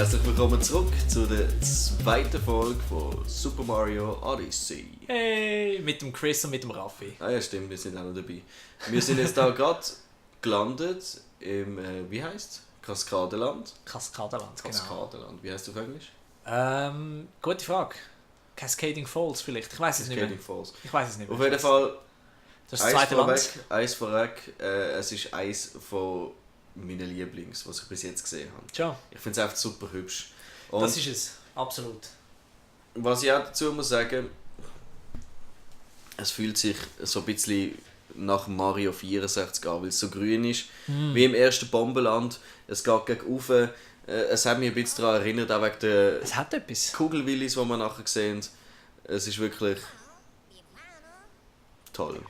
Herzlich willkommen zurück zu der zweiten Folge von Super Mario Odyssey. Hey, mit dem Chris und mit dem Raffi. Ah ja, stimmt, wir sind auch noch dabei. Wir sind jetzt da gerade gelandet im, wie heisst es? Kaskadenland. Kaskadenland, genau. Kaskadenland, wie heißt es auf Englisch? Gute Frage. Cascading Falls vielleicht, ich weiß es nicht mehr. Cascading Falls. Ich weiß es nicht mehr. Auf jeden Fall, das ist das zweite Land. Eins vorweg, es ist eins von meinen Lieblings, was ich bis jetzt gesehen habe. Tja, Ich finde es einfach super hübsch. Und das ist es, absolut. was ich auch dazu muss sagen, es fühlt sich so ein bisschen nach Mario 64 an, weil es so grün ist, wie im ersten Bombenland. Es geht gegen rauf. Es hat mich ein bisschen daran erinnert, auch wegen der Es hat etwas. Kugelwillis, die wir nachher sehen. Es ist wirklich toll.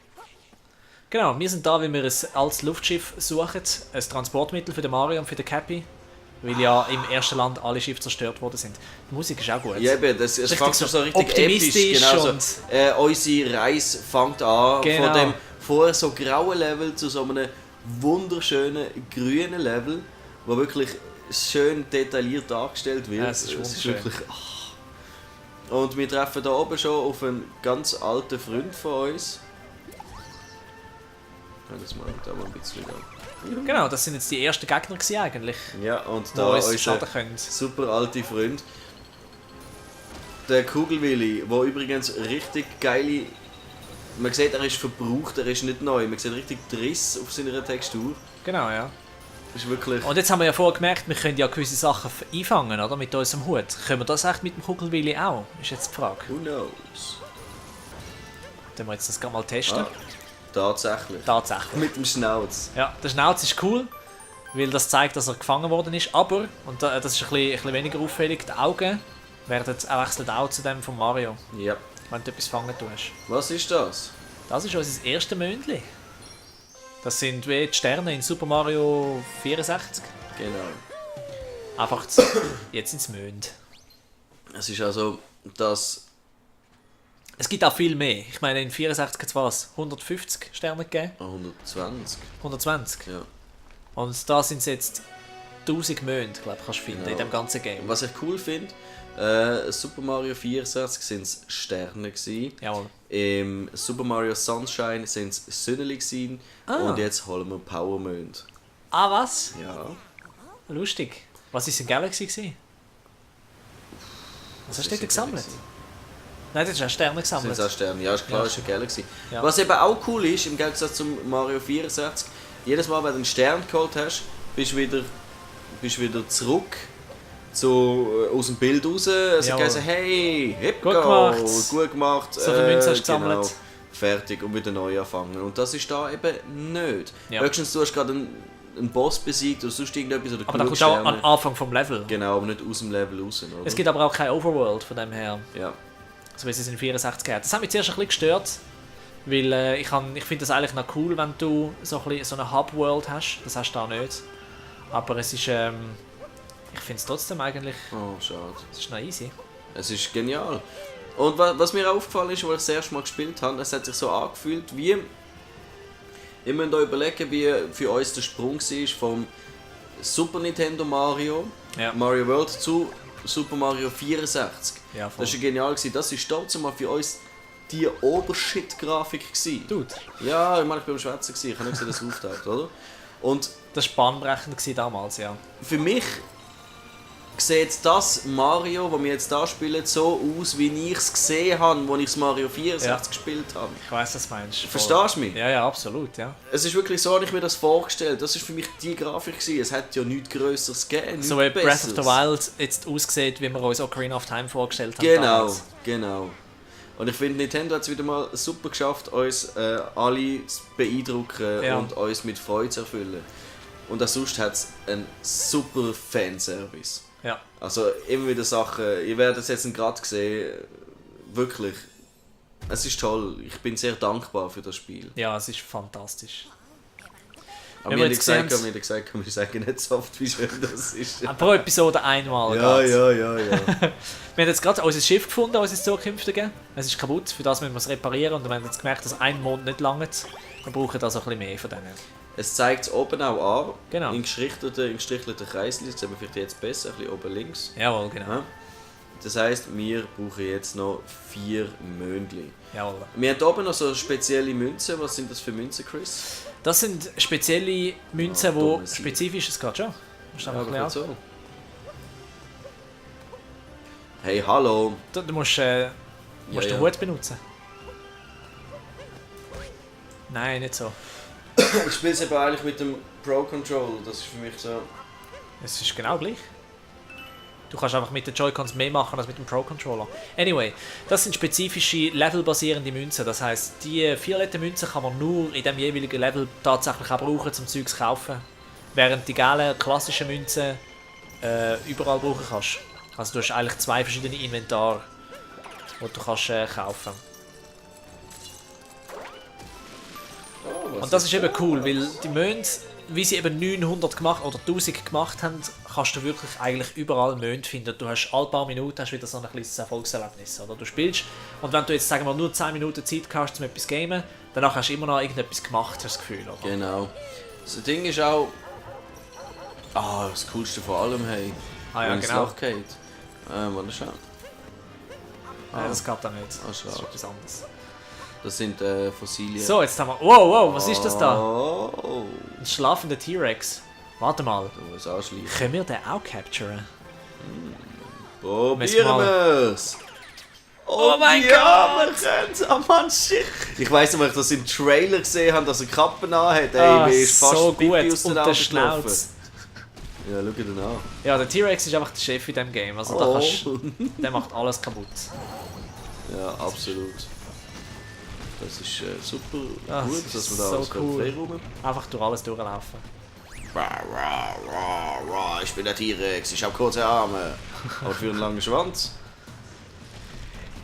Genau, wir sind da, weil wir ein altes Luftschiff suchen, ein Transportmittel für den Mario und für den Cappy, weil ja im ersten Land alle Schiffe zerstört worden sind. Die Musik ist auch gut. Ja, eben, es Richtig fängt so richtig optimistisch episch. Genau, und so, unsere Reise fängt an Genau. von dem vorher so grauen Level zu so einem wunderschönen grünen Level, wo wirklich schön detailliert dargestellt wird. Ja, es ist wunderschön. wirklich, Und wir treffen hier oben schon auf einen ganz alten Freund von uns. Das mal da mal ein bisschen wieder. genau, das sind jetzt die ersten Gegner gewesen eigentlich, Ja, und die da uns unser schaden können. super alte Freund. Der Kugelwilli, der übrigens richtig geile... Man sieht, er ist verbraucht, er ist nicht neu. Man sieht richtig Driss auf seiner Textur. Genau, ja. Das ist wirklich... Und jetzt haben wir ja vorher gemerkt, wir können ja gewisse Sachen einfangen, oder? Mit unserem Hut. Können wir das echt mit dem Kugelwilli auch? Ist jetzt die Frage. Who knows? Dann wir jetzt das gerade mal testen. Ah, tatsächlich. Tatsächlich. Mit dem Schnauz. Ja, der Schnauz ist cool, weil das zeigt, dass er gefangen worden ist. Aber, und das ist ein bisschen weniger auffällig, die Augen werden wechseln auch zu dem von Mario, Ja. wenn du etwas fangen tust. Was ist das? Das ist unser erstes Mondli. Das sind wie die Sterne in Super Mario 64. Genau. Einfach jetzt ins Mond. Es ist also das... Es gibt auch viel mehr. Ich meine, in 64 hat es was? 150 Sterne gegeben? 120. 120. Ja. Und da sind es jetzt 1000 Monde, glaube ich, kannst du finden Ja. in dem ganzen Game. Was ich cool finde, Super Mario 64 sind es Sterne gewesen. Jawohl. Im Super Mario Sunshine sind es Sonnenli gewesen. Und jetzt holen wir Power Mond. Ah, was? Ja. Lustig. Was war in Galaxy gewesen? Was hast du dort gesammelt? Nein, das ist auch Sterne gesammelt. Sind es auch Sterne? Ja, ist klar, Ja. ist eine Galaxy. Ja. Was eben auch cool ist, im Gegensatz zum Mario 64, jedes Mal, wenn du einen Stern geholt hast, bist du wieder zurück aus dem Bild raus. Also Jawohl. gesagt, hey, hip Gut go, gemacht. gut gemacht. So viele Münzen hast du gesammelt. Genau, fertig und wieder neu anfangen. Und das ist da eben nicht. Ja. Höchstens du hast gerade einen Boss besiegt oder sonst irgendetwas oder Aber da genug kommst du auch Sterne. am Anfang vom Level. Genau, aber nicht aus dem Level raus. Oder? Es gibt aber auch kein Overworld von dem her, ja. so wie es in 64 hat. Das hat mich zuerst ein bisschen gestört, weil ich finde das eigentlich noch cool, wenn du so eine Hub-World hast. Das hast du da nicht. Aber es ist, ich finde es trotzdem eigentlich, Oh, schade. es ist noch easy. Es ist genial. Und was mir aufgefallen ist, als ich das erste Mal gespielt habe, es hat sich so angefühlt wie... Ich muss da überlegen, wie für uns der Sprung war vom Super Nintendo Mario, Ja. Mario World zu Super Mario 64. Ja, voll. Das war genial. Das war trotzdem mal für uns die Obershit-Grafik. Dude, Ja, ich meine, ich war am Schwätzen, ich habe nicht gesehen, dass es auftaucht, oder? Und das war bahnbrechend damals, ja. für mich sieht das Mario, das wir jetzt hier spielen, so aus, wie ich es gesehen habe, als ich das Mario 64 Ja. gespielt habe. Ich weiss, was du meinst. Voll. Verstehst du mich? Ja, ja, absolut, ja. Es ist wirklich so, habe ich mir das vorgestellt. Das ist für mich die Grafik gewesen. Es hat ja nichts Grösseres gegeben, So nichts wie Breath of the Besseres. Wild jetzt aussieht, wie wir uns Ocarina of Time vorgestellt haben. Genau, damals. genau. Und ich finde, Nintendo hat es wieder mal super geschafft, uns alle zu beeindrucken Ja. und uns mit Freude zu erfüllen. Und auch sonst hat es einen super Fanservice. Ja. Also immer wieder Sachen, ihr werdet es jetzt gerade sehen, wirklich, es ist toll. Ich bin sehr dankbar für das Spiel. Ja, es ist fantastisch. Aber wir haben gesagt, wir sagen nicht so oft, wie schön das ist. Pro Episode einmal. Ja. Wir haben jetzt gerade unser Schiff gefunden, unser zukünftige. Es ist kaputt, für das müssen wir es reparieren und wir haben jetzt gemerkt, dass ein Mond nicht langt. Wir brauchen also ein bisschen mehr von denen. Es zeigt es oben auch an, Genau. in gestrichelten Kreisen, das sehen wir vielleicht jetzt besser, ein bisschen oben links. Jawohl, genau. Ja. Das heisst, wir brauchen jetzt noch 4 Möndli. Jawohl. Wir haben hier oben noch so spezielle Münzen. Was sind das für Münzen, Chris? Das sind spezielle Münzen, die spezifisch ist gerade schon. Musst du einfach ein bisschen so. Hey, hallo! Du musst den Hut benutzen. Nein, nicht so. Ich spiele es eben eigentlich mit dem Pro-Controller, das ist für mich so... Es ist genau gleich. Du kannst einfach mit den Joy-Cons mehr machen als mit dem Pro-Controller. Anyway, das sind spezifische levelbasierende Münzen. Das heisst, die violetten Münzen kann man nur in dem jeweiligen Level tatsächlich auch brauchen, um Zeugs zu kaufen. Während die gelben klassischen Münzen überall brauchen kannst. Also du hast eigentlich 2 verschiedene Inventar, die du kannst kaufen. Und das ist eben cool, weil die Mönche, wie sie eben 900 gemacht oder 1000 gemacht haben, kannst du wirklich eigentlich überall Mönche finden. Du hast alle paar Minuten hast wieder so ein kleines Erfolgserlebnis. Oder du spielst und wenn du jetzt sagen wir nur 10 Minuten Zeit hast, um etwas zu gamen, danach hast du immer noch irgendetwas gemacht, hast du das Gefühl. Oder? Genau. Das Ding ist auch... das Coolste von allem, hey. Ja, wenn genau. es Loch geht. Warte schon. Nein, das geht da nicht. Das ist etwas anderes. Das sind Fossilien. So, jetzt haben wir... Wow, was ist das da? Oh. Ein schlafender T-Rex. Warte mal. Du musst anschließen. Können wir den auch capturen? Probieren wir's! Oh mein ja, Gott! wir können's! Oh Mann, shit! Ich weiss noch, weil ich das im Trailer gesehen habe, dass er Kappen anhat. Mir ist fast so Pipi gut. aus den Und der Augen Schnauz. gelaufen. Ja, schau dir den an. Ja, der T-Rex ist einfach der Chef in diesem Game. Also da kannst, der macht alles kaputt. Ja, absolut. Das ist super Das gut, ist dass wir da so alles cool. freiräumen. Einfach durch alles durchlaufen. Ich bin der T-Rex, ich habe kurze Arme. Aber für einen langen Schwanz.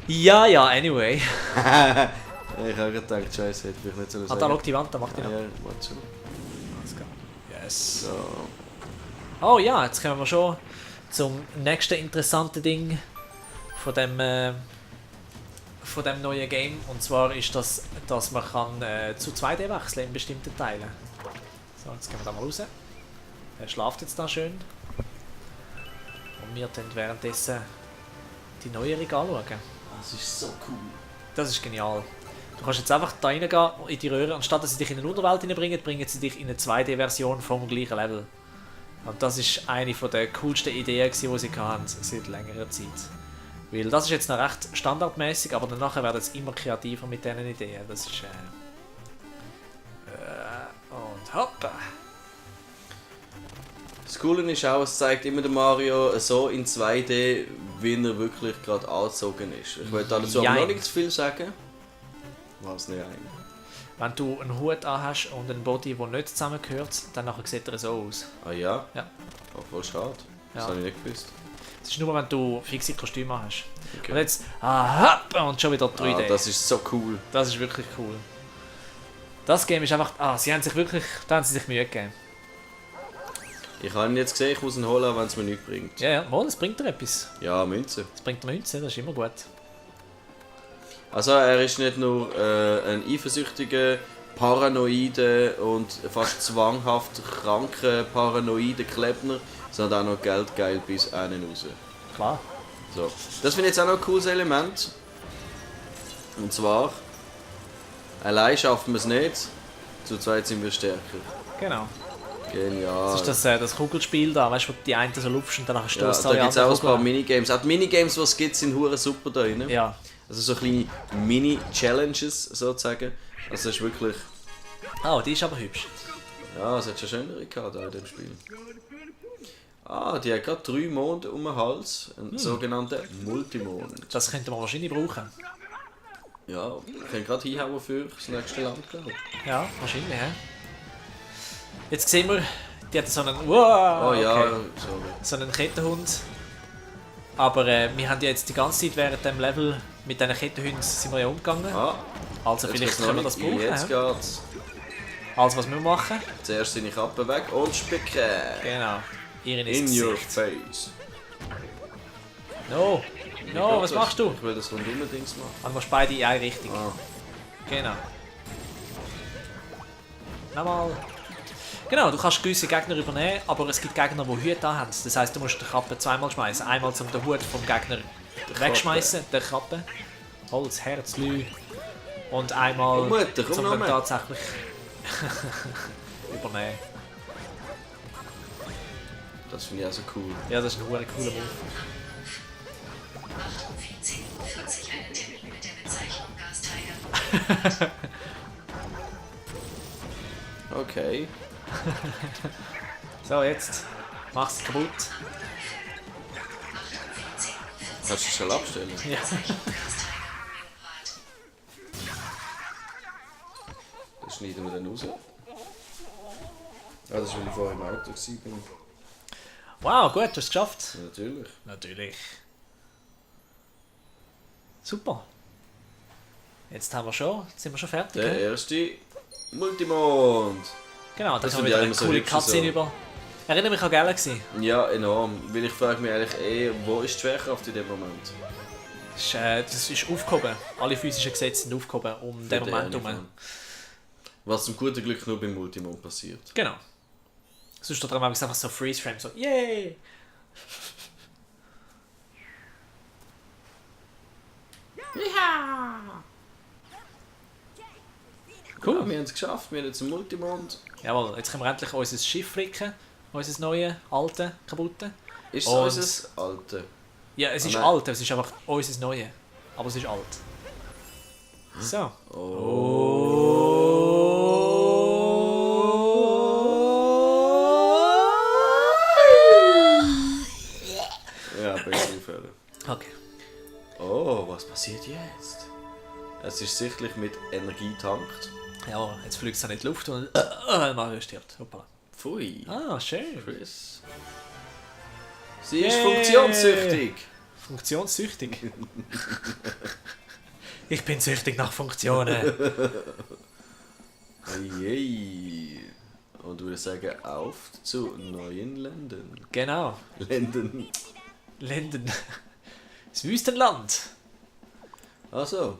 Ja, anyway. Ich habe gerade gedacht, Scheiße, hätte ich nicht so Ah, da schaut die Wand, da macht die noch. Ja, warte schon. Let's go. Yes. So. Oh ja, jetzt kommen wir schon zum nächsten interessanten Ding von dem neuen Game. Und zwar ist das, dass man kann, zu 2D wechseln in bestimmten Teilen. So, jetzt gehen wir da mal raus. Er schlaft jetzt da schön. Und wir dann währenddessen die Neuerung anschauen. Das ist so cool. Das ist genial. Du kannst jetzt einfach da reingehen in die Röhre und statt dass sie dich in eine Unterwelt hineinbringen, bringen sie dich in eine 2D-Version vom gleichen Level. Und das ist eine der coolsten Ideen, die sie hatten seit längerer Zeit. Weil das ist jetzt noch recht standardmäßig, aber danach werden sie immer kreativer mit diesen Ideen. Das ist und hoppa! Das Coole ist auch, es zeigt immer den Mario so in 2D, wie er wirklich gerade angezogen ist. Ich will dazu aber noch nicht zu viel sagen. Was nicht ein. Wenn du einen Hut anhast und einen Body, der nicht zusammengehört, dann nachher sieht er so aus. Ah ja? Ja. Oh, voll schade. Das Ja. habe ich nicht gewusst. Das ist nur, wenn du fixe Kostüme hast. Okay. Und jetzt, und schon wieder 3D. Das ist so cool. Das ist wirklich cool. Das Game ist einfach, sie haben sich wirklich, da haben sie sich Mühe gegeben. Ich habe ihn jetzt gesehen, ich muss ihn holen, wenn es mir nichts bringt. Ja, mal, das bringt dir etwas. Ja, Münze. Das bringt dir Münze, das ist immer gut. Also er ist nicht nur ein eifersüchtiger, paranoider und fast zwanghaft kranker paranoider Klempner, sondern auch noch geldgeil bis innen raus. Klar. So. Das finde ich jetzt auch noch ein cooles Element. Und zwar, allein schaffen wir es nicht, zu zweit sind wir stärker. Genau. Genial. Das ist das Kugelspiel da, weißt du, wo die einen so lupfst und danach Ja, stößt da gibt es auch ein paar Minigames. Auch die Minigames, die es gibt, sind hure super da drin. Ja. Also so kleine Mini-Challenges sozusagen. Also das ist wirklich... Oh, die ist aber hübsch. Ja, es hat schon schönere gehabt da in dem Spiel. Die hat gerade 3 Monde um den Hals. Ein sogenannter Multimond. Das könnte man wahrscheinlich brauchen. Ja, ich kann gerade hinhauen für das nächste Land, glaube ich. Ja, wahrscheinlich, hä? Jetzt sehen wir, die hat so einen... Wow, Oh ja, okay. sorry. So einen Kettenhund. Aber wir haben ja jetzt die ganze Zeit während dem Level mit diesen Kettenhunden sind wir ja umgegangen. Also Jetzt vielleicht geht's noch können wir das nicht. brauchen. Jetzt hä? geht's. Also was wir machen? Zuerst seine Kappe weg und spicken. Genau. Ihren In ins your Gesicht. face. No! No, was machst du? Ich will das Rundum-Dings machen. Man muss beide in eine Richtung. Ah. Genau. Nochmal. Genau, du kannst gewisse Gegner übernehmen, aber es gibt Gegner, die Hüte haben. Das heisst, du musst die Kappe zweimal schmeißen. Einmal um den Hut vom Gegner wegschmeißen, der Kappe. Holz, Herz, Lü. Und einmal Mutter, komm zum noch den mal. tatsächlich übernehmen. Das finde ich auch so cool. Ja, das ist ein cooler Move. Achtung, 14:40 einen Termin mit der Bezeichnung Gastiger. Okay. So, jetzt. Mach's kaputt. Kannst du schnell abstellen? Ja. Das schneiden wir dann raus. Ah, das ist, weil ich vorher im Auto war. Wow, gut, du hast es geschafft. Ja, natürlich. Natürlich. Super. Jetzt sind wir schon fertig. Der gell? erste Multimond. Genau, da Das haben sind wir ja wieder immer eine so coole hübsche Cutscene so. über. Erinnere mich an Galaxy. Ja, enorm. Weil ich frage mich eigentlich wo ist die Schwerkraft in dem Moment? Das ist aufgehoben. Alle physischen Gesetze sind aufgehoben um den Moment herum. Was zum guten Glück nur beim Multimond passiert. Genau. Sonst da dran einfach so Freeze-Frame, so yay! Cool. Ja, wir haben es geschafft, wir haben jetzt einen Multimond. Jawohl, jetzt können wir endlich unser Schiff fricken. Unser neues, alte, kaputte. Ist es Und- unser alte? Ja, es ist nein. alt, es ist einfach unser neues. Aber es ist alt. So. Ja, besser aufhören. Okay. Oh, was passiert jetzt? Es ist sichtlich mit Energie tankt. Ja, jetzt fliegt es in die Luft und Mario stirbt. Hoppala. Pfui. Ah, schön. Chris. Sie ist Yay. funktionssüchtig. Funktionssüchtig. Ich bin süchtig nach Funktionen. Yay. Und würde sagen, auf zu neuen Ländern. Genau. Ländern. Länden. Das Wüstenland. Also.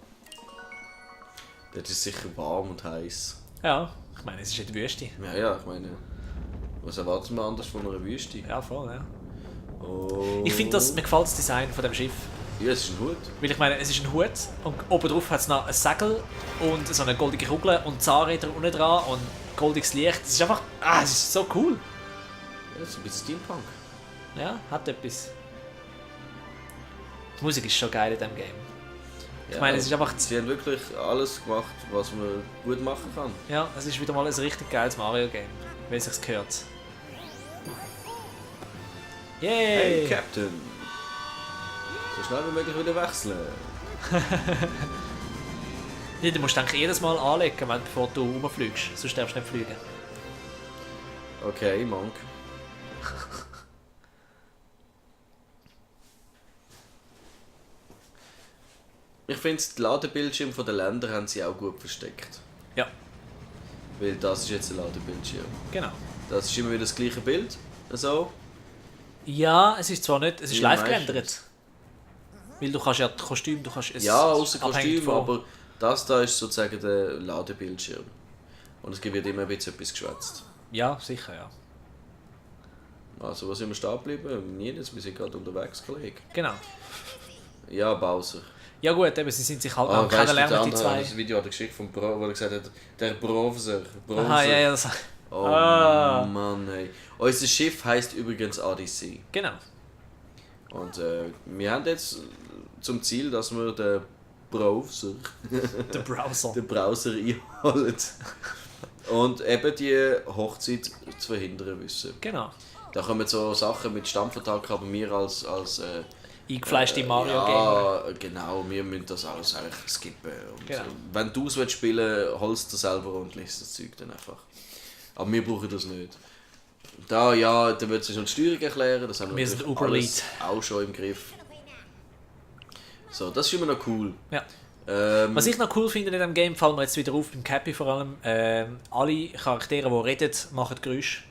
Das ist sicher warm und heiß. Ja, ich meine, es ist in der Wüste. Ja, ich meine, was erwartet man anders von einer Wüste? Ja, voll, ja. Oh. Ich finde, mir gefällt das Design von dem Schiff. Ja, es ist ein Hut. Weil ich meine, es ist ein Hut und oben drauf hat es noch ein Segel und so eine goldige Kugel und Zahnräder unten dran und goldiges Licht. Es ist einfach, es ist so cool. Ja, das ist ein bisschen Steampunk. Ja, hat etwas. Die Musik ist schon geil in diesem Game. Ich meine, es ist einfach, Sie haben wirklich alles gemacht, was man gut machen kann. ja, es ist wieder mal ein richtig geiles Mario-Game, wie es sich gehört. Yay! Hey, Captain! So schnell wie möglich wieder wechseln. Ja, du musst eigentlich jedes Mal anlegen, bevor du rumfliegst, sonst darfst du nicht fliegen. Okay, Monk. Ich finde, die Ladebildschirme der Länder haben sie auch gut versteckt. Ja, Weil das ist jetzt ein Ladebildschirm. genau. Das ist immer wieder das gleiche Bild. So. Ja, es ist zwar nicht, es ist Wie live meistens. gerendert. Weil du kannst ja das Kostüm, du kannst es Ja, außer abhängig Kostüm, von- aber das da ist sozusagen der Ladebildschirm. Und es wird immer ein bisschen etwas geschwätzt. Ja, sicher, ja. Also, wo sind wir stehen geblieben? Nirgends, wir sind gerade unterwegs, Kollege. Genau. Ja, Bowser. Ja gut, eben, sie sind sich halt am Weißt du, kennenlernen, der die andere, zwei. das Video hat er geschickt vom Bro, wo er gesagt hat, der Browser. Aha, ja, ja, das, Oh Ah. Mann, ey. Unser Schiff heisst übrigens Odyssey. genau. Und wir haben jetzt zum Ziel, dass wir den Browser, Der Browser. den Browser einholen. Und eben die Hochzeit zu verhindern wissen. Genau. Da kommen so Sachen mit Stammvertrag, aber wir als Eingefleischte Mario-Gamer. ja, genau, wir müssen das alles eigentlich skippen. Und Genau. wenn du es spielen willst, holst du selber und liest das Zeug dann einfach. Aber wir brauchen das nicht. Da, ja, dann wird sich schon die Steuerung erklären, das haben wir Wir sind natürlich Uber alles auch schon im Griff. So, das ist immer noch cool. Ja. Was ich noch cool finde in diesem Game, fallen wir jetzt wieder auf beim Cappy vor allem, alle Charaktere, die reden, machen Geräusche.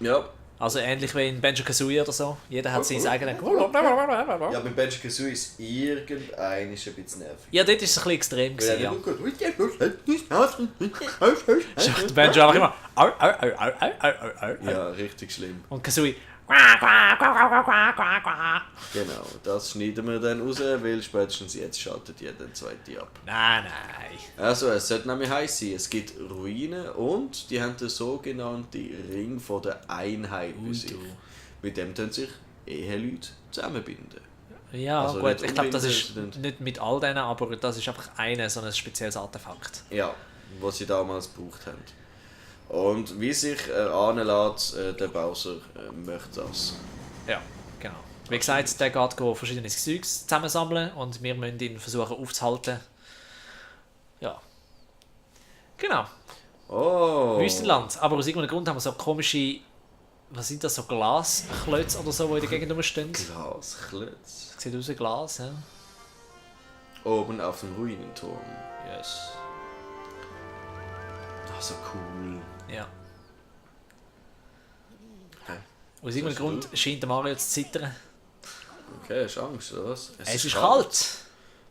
Ja. Also ähnlich wie in Banjo-Kazooie oder so. Jeder hat sein eigenes... Ja, bei Banjo-Kazooie ist irgendein ein bisschen nervig. Ja, dort war es ein bisschen extrem. Weil Ja. Ja. Der Banjo einfach immer... Au, au, au, au, au, au, au. Ja, richtig schlimm. Und Kazooie... Genau, das schneiden wir dann raus, weil spätestens jetzt schaltet jeder den zweiten ab. Nein, nein. Also, es sollte nämlich heiß sein. Es gibt Ruinen und die haben den sogenannten Ring von der Einheit bei sich. Mit dem können sich Eheleute zusammenbinden. Ja, Also gut, nicht ich glaube, das ist unbedingt- nicht mit all denen, aber das ist einfach so ein spezielles Artefakt. Ja, was sie damals gebraucht haben. Und wie sich ahnen lässt, der Bowser möchte das. Ja, genau. Wie gesagt, der geht verschiedene Zeugs zusammensammeln und wir müssen ihn versuchen aufzuhalten. Ja. Genau. Oh! Wüstenland. Aber aus irgendeinem Grund haben wir so komische, was sind das, so Glasklötze oder so, die in der Gegend rumstehen. Glasklötz. Sieht aus wie Glas, ja. Oben auf dem Ruinenturm. Yes. Das ist so cool. Ja. Hä? Aus irgendeinem Grund scheint der Mario zu zittern. Okay, hast du Angst, oder was? Es ist kalt.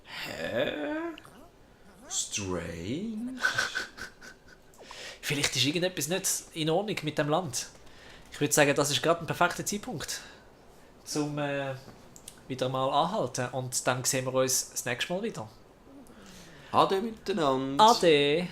Hä? Strange? Vielleicht ist irgendetwas nicht in Ordnung mit dem Land. Ich würde sagen, das ist gerade ein perfekter Zeitpunkt, um wieder mal anhalten. Und dann sehen wir uns das nächste Mal wieder. Ade miteinander. Ade!